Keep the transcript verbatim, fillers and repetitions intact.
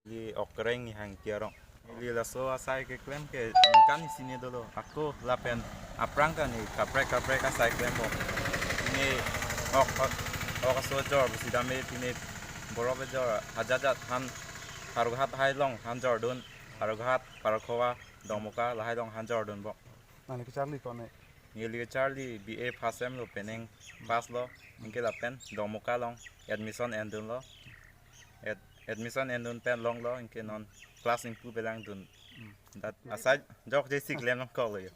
Neli Okreng Nihang Tiarong. Neli laso asai keklem ke ningkan isi ne dolo. Ako lapen aphrang ta ne kaprek kaprek asai klem bom. Ne ok ok ok aso jor pusi dame pine borok jor hajat jat han Howraghat hai along han jordun. Howraghat, Parokhowa, Dongmoka lahai along han jordun bom. Nangli kecharli ko-an ne? Neli kecharli B A first sem lo, penang pass lo, anke lapen Dongmoka along admission endunlo. Ad-, admission endun pen longlo, anke non class ingpu pe langdun. Hmm. Dat asai jokje si klem nangkoklo yo.